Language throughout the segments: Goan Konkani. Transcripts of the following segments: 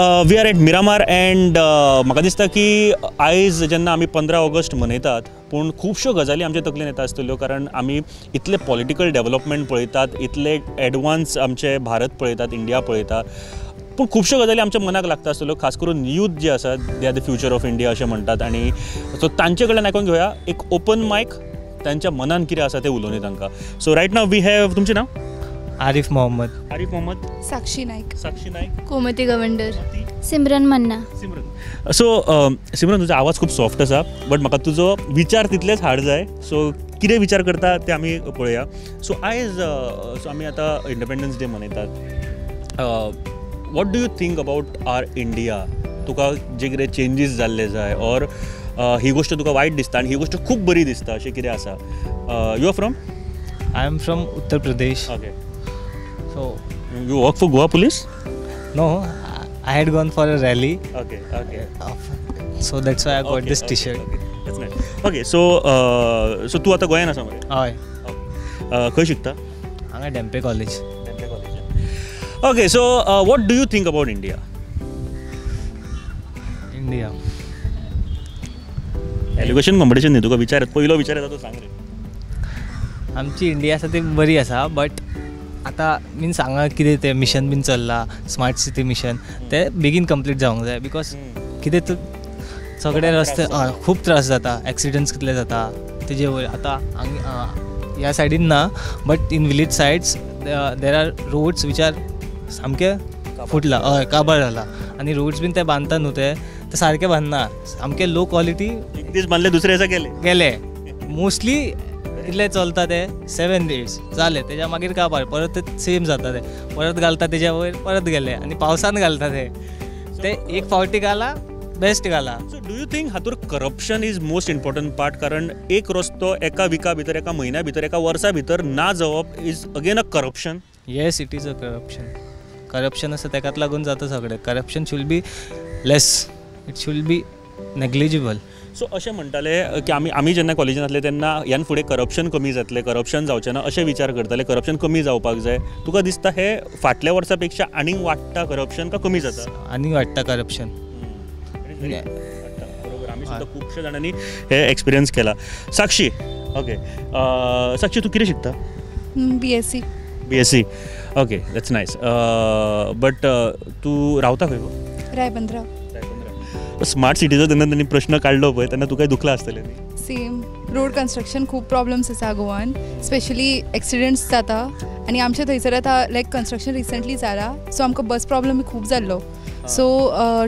We are at Miramar and म्हाका दिसता की आयज जेन्ना आमी 15 ऑगस्ट मनयतात, पूण खुबश्यो गजाली आमच्या तकलेन येता आसतल्यो, कारण आमी इतले पॉलिटिकल डेवलपमेंट पळयतात, इतले एडवान्स आमचे भारत पळयतात, इंडिया पळयता, पूण खुबश्यो गजाली आमच्या मनाक लागता आसतल्यो. खास करून यूथ जे आसा, they are the future of India अशें म्हणटात, आनी सो तांचे कडल्यान आयकून घेवया एक ओपन मायक, तांच्या मनान कितें आसा तें उलोवनी तांकां. So right now we have, तुमचें नांव? आरिफ मोहम्मद. आरिफ मोहम्मद. साक्षी नाईक. साक्षी नाईक. कोमती गवंडर. सिमरन मन्ना. सिमरन. सो सिमरन, तुजो आवाज खूब सॉफ्ट आसा, बट म्हाका तुजो विचार तितलेच हार्ड जाय. सो कितें विचार करता ते आमी पळोवया. सो आयज सो आमी आतां इंडिपेंडन्स डे मनयतात. What do you think about our India? तुका जे कितें चेंजीस जाल्ले जाय, ऑर ही गोश्ट तुका वायट दिसता आनी ही गोश्ट खूब बरी दिसता, अशें कितें आसा? You are from? I am from Uttar Pradesh. Okay. So you work for Goa police? No, I had gone for a rally. Okay, okay. So that's why I got this T-shirt. Okay, that's nice. Okay, so so तूं आतां गोंयान आसा मरे? हय. खंय शिकता? हांगा Dhempe college. Dhempe college. Okay, so what do you think about India? India education competition न्ही, तुका विचार पयलो विचार येता तो सांग रे. आमची इंडिया आसा ती बरी आसा, बट आतां मिन्स हांगा कितें तें मिशन बीन चल्लां, स्मार्ट सिटी मिशन, तें बेगीन कंप्लीट जावंक जाय, because कितें तर सगळे रस्ते खूब त्रास जाता, एक्सिडंट्स कितले जाता तेजे वयर. आतां हांगा ह्या सायडीन ना, but in village sides there are roads which are सामके फुटला, हय काबार जाला, आनी रोड्स बीन ते बांदता न्हू ते सारके बांदना, सामके लो क्वॉलिटी. एक दीस बांदले दुसरे दिसा गेले गेले. मोस्टली कितले चलता ते 7 days जाले, तेज्या मागीर काबार, परत ते सेम जाता, ते परत घालता तेज्या वयर परत गेले, आनी पावसान घालता ते ते एक फावटी घाला बेस्ट घाला. So do you think हातूर corruption is most important part? कारण एक रस्तो एका विका भितर, एका म्हयन्या भितर, एका वर्सा भितर ना जावप is again a corruption. Yes, it is a corruption. Corruption आसा तेकाच लागून जाता सगळें. Corruption should be less, it should be negligible. So अशें म्हणटाले की आमी आमी जेन्ना कॉलेजीन आसले तेन्ना ह्यान फुडें करप्शन कमी जातलें, करप्शन जावचें ना अशें विचार करताले, करप्शन कमी जावपाक जाय. तुका दिसता हे फाटल्या वर्सा पेक्षा आनीक वाडटा करप्शन का कमी जाता? आनीक वाडटा करप्शन. बरोबर, आमी सुद्दां खुबश्या जाणांनी हे एक्सपिरियन्स केला. साक्षी, ओके, साक्षी तूं कितें शिकता? BSc. BSc, okay, that's nice. But तूं रावता खंय गो? रायबंद्रा. स्मार्ट सिटीचो जेन्ना तांणी प्रश्न काडलो पळय तेन्ना तुका दुखलां आसतलें न्ही? सेम रोड कन्स्ट्रक्शन खूब प्रॉब्लम्स आसा गोवान, स्पेशली एक्सिडंट्स जाता, आनी आमच्या थंयसर आतां लायक कन्स्ट्रक्शन रिसंटली जाला, सो आमकां बस प्रॉब्लम खूब जाल्लो, सो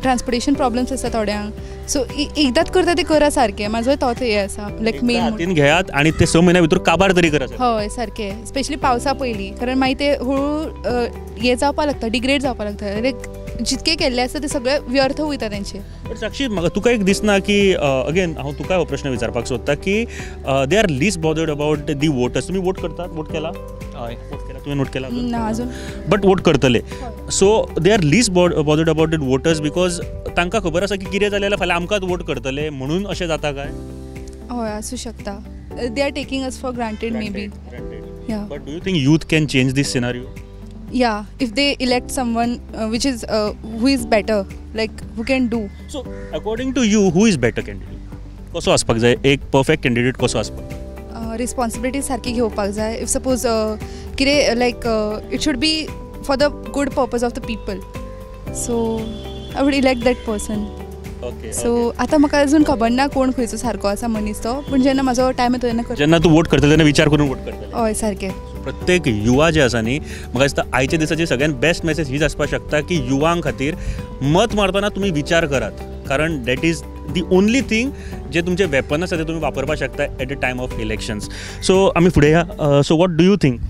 ट्रान्सपोर्टेशन प्रॉब्लम्स आसा थोड्यांक. सो एकदांच करता ते करा सारकें, म्हाजो तोच हें आसा लायक मेन हातीन घेयात आनी ते 6 म्हयन्या भितर काबार तरी करा. हय सारकें, स्पेशली पावसा पयलीं, कारण मागीर ते हळू हें जावपाक लागता, डिग्रेड जावपाक लागता, लायक जितके केल्ले आसा ते सगळे व्यर्थ वयता तेंचे. बट साक्षी, म्हाका तुका एक दिसना की अगेन हांव तुका हो प्रश्न विचारपाक सोदता की they are least bothered about the voters. तुमी वोट करतात? वोट केला? हय, वोट केला. तुवें वोट केला? ना अजून, बट वोट करतले. So they are least bothered about the voters because तांकां खबर आसा की कितें जालें जाल्यार फाल्यां आमकांच वोट करतले, म्हणून अशें जाता काय? हय, आसूं शकता. They are taking us for granted maybe. But do you think youth can change this scenario? Yeah, if they elect someone which is who is better, like who can do. So according to you, who is better candidate? कसो आसपाक जाय एक परफेक्ट कॅन्डिडेट, कसो आसपाक? रिस्पॉन्सिबिलिटी सारकी घेवपाक जाय. If suppose कितें like it should be for the good purpose of the people, so I would elect that person. Okay. So आतां म्हाका अजून खबर ना कोण खंयचो सारको आसा मनीस तो, पूण जेन्ना म्हाजो टायम येतो तेन्ना जेन्ना तूं वोट करतले तेन्ना विचार करून वोट करतले. हय सारकें. प्रत्येक युवा जे आसा न्ही, म्हाका दिसता आयच्या दिसाची सगळ्यात बेस्ट मेसेज हीच आसपाक शकता की युवां खातीर मत मारतना तुमी विचार करात, कारण that is the only thing जे तुमचे वेपन आसा ते तुमी वापरपाक शकता at the time of elections. So आमी फुडें या. So what do you think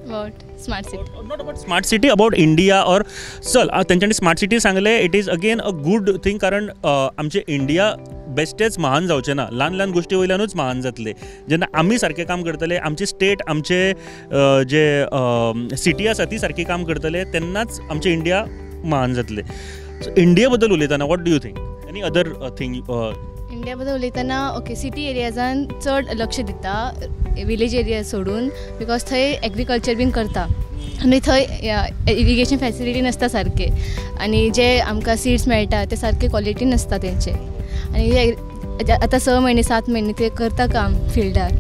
about smart city? Not about smart city, about India. Or चल तेंच्यांनी स्मार्ट सिटी सांगलें, it is again a good thing, कारण आमचे इंडिया बेस्टेच महान जावचें ना, ल्हान ल्हान गोश्टी वयल्यानूच महान जातले. जेन्ना आमी सारकें काम करतले, आमची स्टेट, आमचे जे सिटी आसा ती सारकी काम करतले, तेन्नाच आमचें इंडिया महान जातले. सो इंडिया बद्दल उलयतना what do you think? Any other thing? India बद्दल उलयतना ओके, सिटी एरियाजान चड लक्ष दिता विलेज एरिया सोडून, because थंय एग्रीकल्चर बीन करता. आनी थंय इरिगेशन फॅसिलिटी नासता सारकें आनी जे आमकां सिड्स मेळटा ते सारके क्वॉलिटी नासता तेंचे आनी आतां 6 म्हयने 7 म्हयने ते करता काम fielder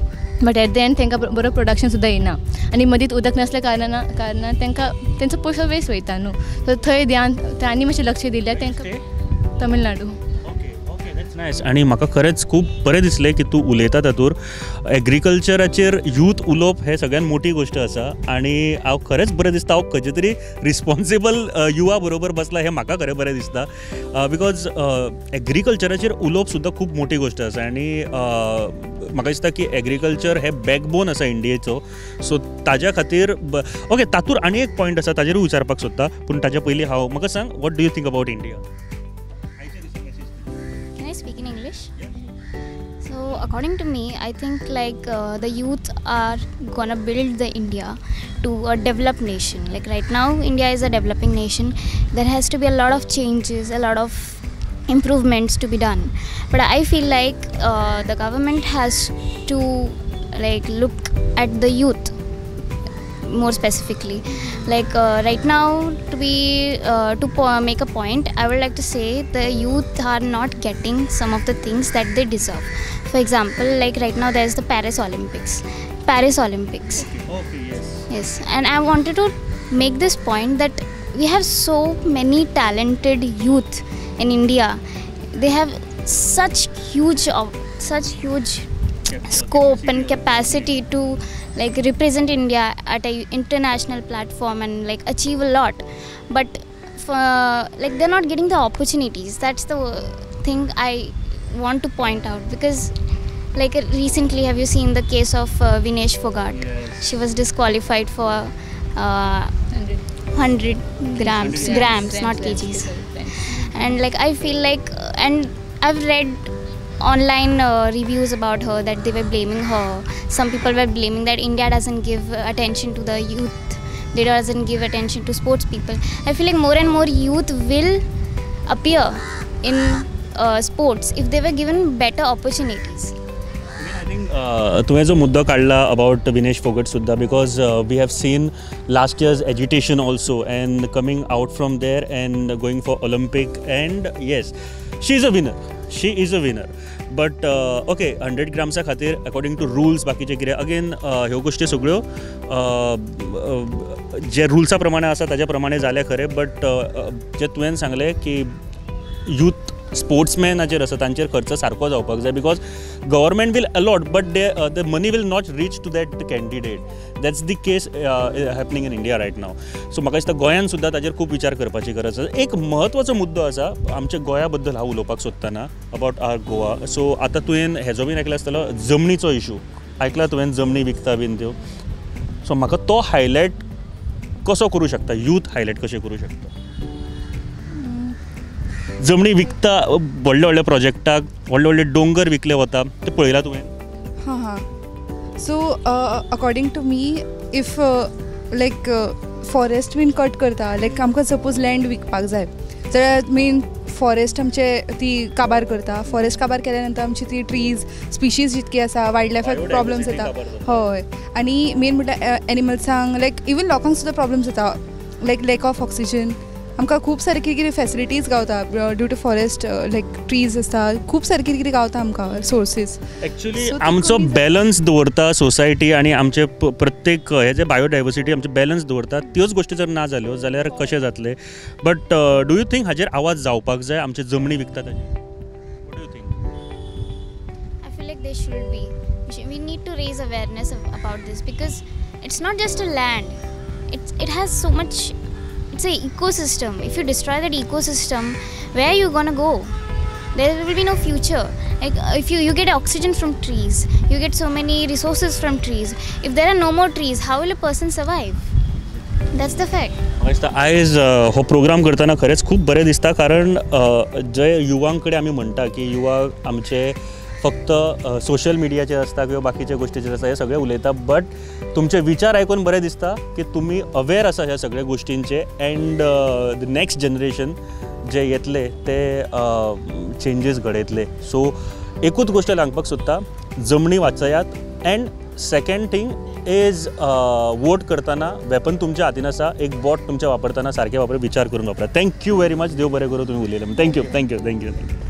but at the and तांकां बरो प्रोडक्शन सुद्दां येना आनी मदींच उदक नासल्या कारणान तांकां तेंचो पयसो वेस्ट वयता न्हू. सो थंय ध्यान आनी मातशें लक्ष दिल्यार तांकां तमिळनाडू. नायस. आनी म्हाका खरेंच खूब बरें दिसलें की तूं उलयता तातूर एग्रीकल्चराचेर यूथ उलोवप हें सगळ्यान मोटी गोश्ट आसा आनी हांव खरेंच बरें दिसता हांव खंयचे तरी रिस्पोन्सिबल युवा बरोबर बसला हें म्हाका खरें बरें दिसता because एग्रीकल्चराचेर उलोवप सुद्दां खूब मोटी गोश्ट आसा आनी म्हाका दिसता की एग्रीकल्चर हें बॅकबोन आसा इंडियेचो. सो ताज्या खातीर ओके तातूर आनी एक पॉयंट आसा ताजेरूय विचारपाक सोदता पूण ताज्या पयलीं हांव म्हाका सांग what do you think about India? Speak in English? Yeah. So according to me, I think like the youth are gonna build the India to a developed nation. Like right now, India is a developing nation. There has to be a lot of changes, a lot of improvements to be done. But I feel like the government has to like look at the youth more specifically. Like right now, to make a point, I would like to say the youth are not getting some of the things that they deserve. For example, like right now there's the Paris Olympics. Okay, yes. Yes, and I wanted to make this point that we have so many talented youth in India. They have such huge scope and capacity to like represent India at a international platform and like achieve a lot, but for like they're not getting the opportunities. That's the thing I want to point out, because like recently, have you seen the case of Vinesh Phogat? Yes. She was disqualified for 100 grams, not kgs. And like I feel like, and I've read online reviews about her that they were blaming her. Some people were blaming that India doesn't give attention to the youth, they doesn't give attention to sports people. I feel like more and more youth will appear in sports if they were given better opportunities. I think तुवें जो मुद्दो काडला अबाउट विनेश फोगट सुद्दां, because we have seen last year's agitation also and coming out from there and going for Olympic, and yes, she is a winner. She is a winner. But okay, 100 ग्राम्सा खातीर अकॉर्डिंग टू रुल्स बाकीचे कितें अगेन ह्यो गोश्टी सगळ्यो जे रुल्सा प्रमाणे आसा ताज्या प्रमाणे जालें खरें, बट जे तुवें सांगलें की यूथ स्पोर्ट्समॅनाचेर आसा तांचेर खर्च सारको जावपाक जाय, because government will allot but the money will not reach to that candidate. That's the case happening in India right now. So म्हाका दिसता गोंयान सुद्दां ताजेर खूब विचार करपाची गरज आसा. एक म्हत्वाचो मुद्दो आसा आमच्या गोंया बद्दल हांव उलोवपाक सोदतना अबाउट our Goa. सो आतां तुवें हेजो बीन आयकला आसतलो, जमनीचो इशू आयकला तुवें, जमनी विकता बीन त्यो. सो म्हाका तो हायलायट कसो करूं शकता, यूथ हायलायट कशें करूं शकता? जमनी विकता व्हडले व्हडले प्रोजेक्टाक, व्हडले व्हडले डोंगर विकले वता ते पळयला तुवें? हां हां. So according to me, if like forest been cut करता, लायक आमकां सपोज लँड विकपाक जाय जाल्यार मेन फॉरेस्ट आमचे ती काबार करता. फॉरेस्ट काबार केल्या नंतर आमची ती ट्रीज स्पिशीज जितकी आसा वायल्ड लायफाक प्रॉब्लम्स जाता. हय, आनी मेन म्हटल्यार एनिमल्सांक लायक इवन लोकांक सुद्दां प्रॉब्लम्स जाता, लायक लॅक ऑफ ऑक्सिजन. आमकां खूब सारे कितें कितें फॅसिलिटीज गावता due to forest, like trees आसता, खूब सारे कितें कितें गावता आमकां सोर्सीस. एक्चुअली आमचो बॅलन्स दवरता सोसायटी आनी आमचे प्रत्येक हे जे बायोडायवर्सिटी आमचे बॅलन्स दवरता, त्योच गोश्टी जर ना जाल्यो जाल्यार कशें जातलें? बट do you think हाजेर आवाज जावपाक जाय आमचे जमनी विकता ताजेर? What do you think? I feel like they should be. We need to raise awareness about this, because it's not just a land, it has so much. It's an ecosystem. If you destroy that ecosystem, where are you gonna go? There will be no future. Like if you get oxygen from trees, you get so many resources from trees. If there are no more trees, how will a person survive? That's the fact. आयज हो प्रोग्राम करतना खरेंच खूब बरें दिसता, कारण जे युवां कडेन आमी म्हणटा की युवा आमचे फक्त सोशल मिडियाचेर आसता किंवा बाकीच्या गोश्टीचेर आसता, हे सगळे उलयता, बट तुमचे विचार आयकून बरें दिसता की तुमी अवेर आसा ह्या सगळ्या गोश्टींचे, अँड the next generation जे येतले ते चेंजीस घडयतले. सो एकूच गोश्ट सांगपाक सोदता, जमनी वाचयात, and second thing Is vote करतना वेपन तुमच्या हातीन आसा, एक बोट तुमच्या वापरतना सारकें वापर, विचार करून वापरा. Thank you very much. देव बरें करूं, तुमी उलयले. Thank you, thank you, thank you, thank you.